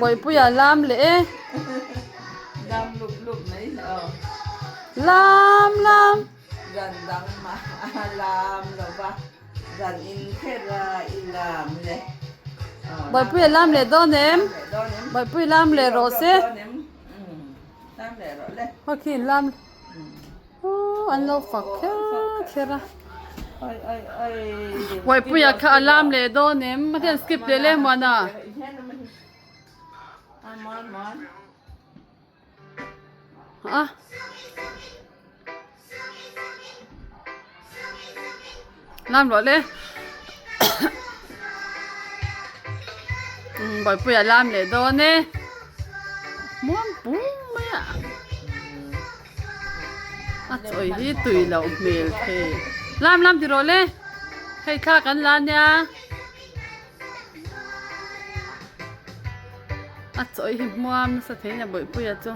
Bawihpuia lam leh e. Lam lam. Bawihpuia lam leh dawn em? Bawihpuia lam leh rawh se. Hei khi lam. Aww an lo fak kher kher a. Bawihpuia kha a lam leh dawn em? A hian skip leh leh muan a. A. Lam rawh le. Bawihpuia lam leh dawn e. Muang pum mai a. A chawi hi tui loh hmel thei. Lam lam ti rawh le. Hei thla kan la nia. A chawi hi hmuam nasa thei nia Bawihpuia chu.